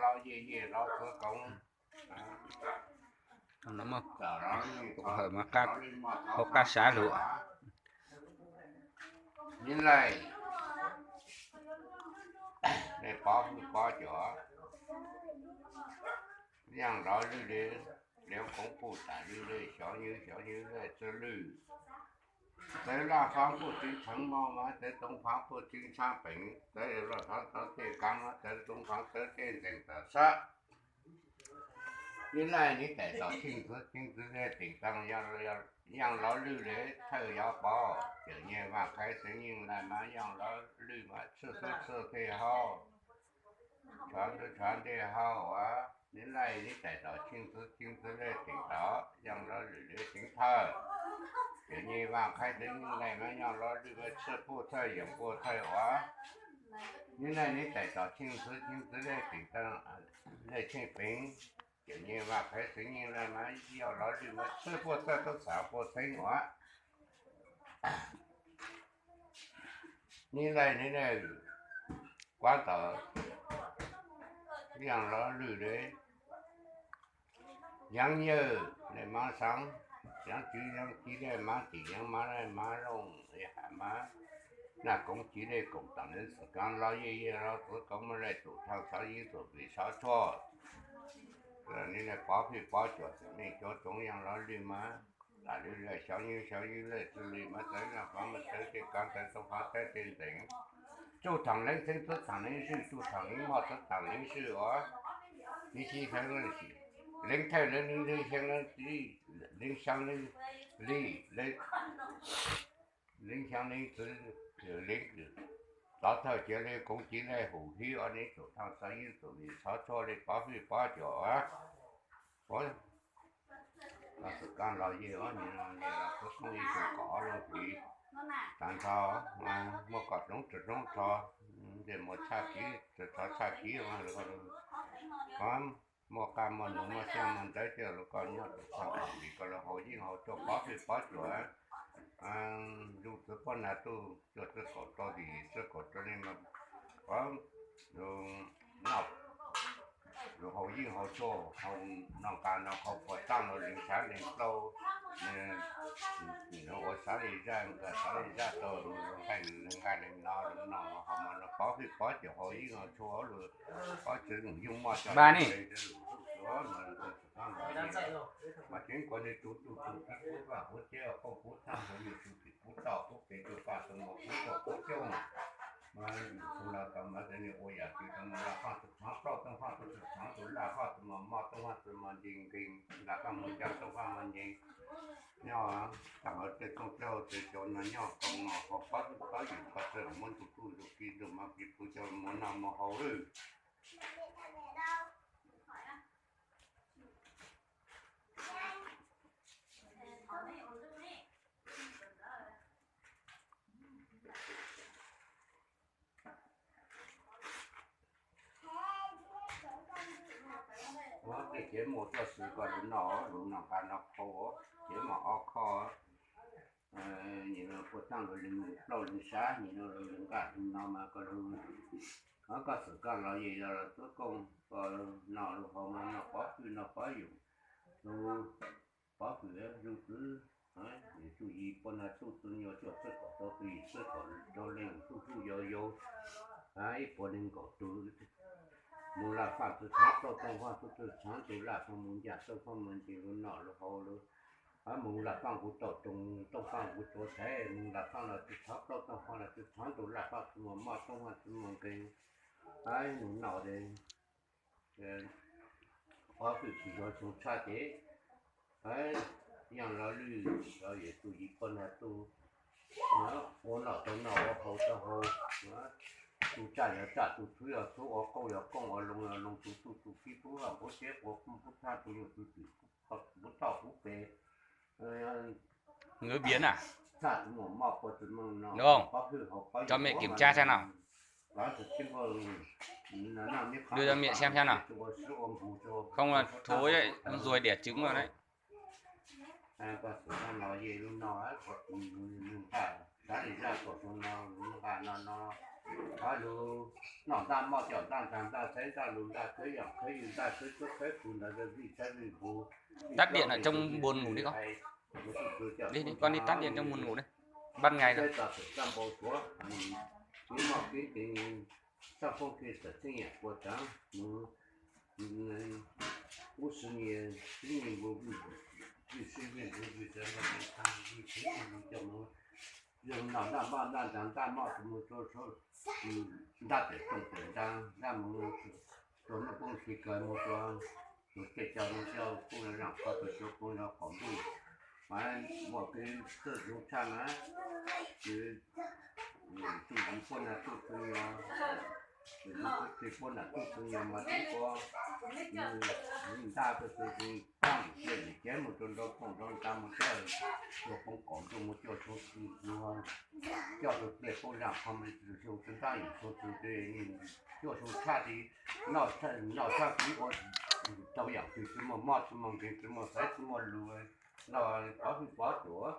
los yej yej los txwv koov, hauv qab sab lug. Nib laj, nej pov hwj pov cuam, yaaj lov lwj le, liab koob puj tam lwj le, xyov nywj xyov nywj le txwj lwj. Txawv laj faav puj txwv tsheev mog mas txawv toov faav puj txwv tshaab peev, txawv laj faav txawv tej kaav mas txawv toov faav txawv tej ntxeem tam sab. Nib laj, nib tais tom tsheej txwv tsheej txwv le teem tee, yaaj lov lwj le thawj yov pov, cawm nyeg vaaj khaiv xeev yeej laj mas yaaj lov lwj mas txhwj txhwj tej hau, tshav ntej hau as. Nib laj, nib tais tom tsheej txwv tsheej txwv le teem tee, yaaj lov lwj le teev thawj, cawm nyeg vaaj khaiv xeev yeej laj mas yaaj lov lwj mas txhwj puj thawj yeem puj thawj as. Nib laj, nib tais tom tsheej txwv tsheej txwv le teem tee, le tsheej peev, cawm nyeg vaaj khaiv xeev yeej laj mas yaaj lov lwj mas txhwj puj thawj tub xaav puj theeb as. Nib laj, nib laj, kuab tom yaaj lov lwj le, yaav yawg le maab xaav, yaav tswv yaav ci le maab tim yaav maab le maab looj le has maab naj koob ci le koom tam le xwm kaab los yej yej los txwv koov muaj le txum thawj xov yeeb txum vim xov tshuaj. Nib laj, pov hwj pov cuam txwm mej cov tsoov yaaj lov lwj mas tam lwj le xyov nywj xyov nywj le txwj lwj mas txawv laj faav mas txawv tej kaav txawv toov faav txawv tej ntxeem. Tsuj thaam leej xeeb txwv thaam leej swj, tsuj thaam leej moj txwv thaam leej swj as. Nib sib xeeb leej thawj leej leej xeeb leej txwv, leej xyaa leej li, leej xyaa leej txwv, leej tov thawj cia le koob ci le hum hib os, neb txum thawj xov yeeb txum vim xov tshuaj le pov hwj pov cuam as. Xwm kaab los yej os, nib laj, txwv koov ib tug kom ob looj hliv tag nrho, muaj kom roob rau roob rho, ntsej muag tshaj kiv rau tshaj kiv, muaj qaj muaj num muaj xyaaj muaj ntawv coj lug koj nyob rau txog tom vim koj lug haus yeeb haus tshuaj pov hwj pov cuam, zoo txwv puab nag tuj cuaj txwb kaum rau tim txwb kaum rau le mas, lug noj lug haus yeeb haus tshuaj, haus noj nqaj noj qhau puag tag lug lees sav lees plaub, ua xav le zaj nqaj xav le zaj tau, nqaij lees nqaij lees no, lug noj lug haus mas lug pov hwj pov cuam haus yeeb haus tshuaj lug, pov txwv lug yooj moj coj lug, mas tseev kuas nwg tug tug tug tib pub vaj puv tsev puv thaaj puv nyuj tug tib pub toj pub pes tug paj tug mos pub toj pub coob mas, tug no tau mas txawm nwg ua yam twg tau mas laj faaj tug txhav plaub tooj faaj tug txhav tug laj faaj tug mos moj tooj faaj tug mos nce nkeeg laj faaj mos ncaag tooj faaj mos nce nyob, taag hauv tej txooj tej hauv txwv cov no nyob koom no ho pab pab yus koj txawj muab ntuj txuj ntuj ki ntuj mas kis pub cov muab noj muab haus lawm. Tej kev muaj txoj xwm koj lug noj lug noj nqaj noj qhau, kev muaj ob qho, nyias lug puag thaaj lug lees plaub lees sav, nyias lug lees nqaj no mas koj lug, koj xwm koj los yej los txug kooj, koj noj lug haus mas noj pov hwj noj pov yus, lug pov hwj zoo txwv, txuj yim puab nag tuj txug nyuas cuaj txwb kaum rau txug yim txwb kaum rau leej txuj txuj yau yau, ib puas neeg nkaum tug, moog laj faaj txug txhav plaub tooj faaj txug txhav tug laj faaj moog ncaag tooj faaj moog nce lug noj lug haus lug, moog laj faaj kuv tau tooj tooj faaj kuv tsuav thaiv, moog laj faaj los txug txhav plaub tooj faaj los txug txhav tug laj faaj txug mos moj tooj faaj txug mos nkeeg, moog noj le pov hwj tsis yog xyoo tshaj ces, yaaj lov lwj, yog txuj yim puab nag tuj, ua noj tau noj ua haus tau haus, tug tsaj yog tsaj tug txhub yog txhub ua qoob yog qoob ua loo yog loo tug txuj tug kib pub vaj pub tsev pub pub thaaj tug nyuj tug twm pub toj pub pes, thaaj tug mos moj pov txwv moog no, pov hwj haus pov yus, koj xwm koj los yej lug no, nqaj sav le zaj kom zoo no, nqaj no no, Ob lug noj ntaj moj coj ntaj ntaag ntaj txhab ntaj lug ntaj khwb yaam khwb yws ntaj khwb txuab khwb pug ntawd vij txhab vij pug. Tắt điện ở trong buồn ngủ đi con. Đi, đi, con đi tắt điện trong buồn ngủ đi. Ban ngày rồi. Txhab npau suav, kev moj kev nkeeg, txhab poob kev txawm txheej yaam puas tsav, ub siv nyias tib nyias nkaus vij sib vij ntuv vij txhab vij txhab vij txhab vij coj mus yog noj ntaj moj ntaj ntaag ntaj moj tug mus rua ntaj pem tooj pem ntaag ntaj mus rua noj poob txhij kawg mus rua tug tej coj mus coj poob nyob zaaj qhov tug coj poob nyob qaum ntuj, mas muaj kev txawj zoo tshaj na, tug yim puab nam tug txwv nyuas, tug yim puab nam tug txwv nyuas mas tub puab ntaj tug txwv tug paab lim pliaj lim cev mus rua nrau poob nrau ntaag mus coj rua poob qaum ntuj mus coj tug txwv nyuas, coj tug pliaj poob zaaj qhov mas zoo txwv ntaj yim tug txwv tug coj zoo tshaj li noj tshaj kev ua tau yaam twg tsi muaj moj tsi muaj nkeeg tsi muaj xaiv tsi muaj lug, noj pov hwj pov tuam.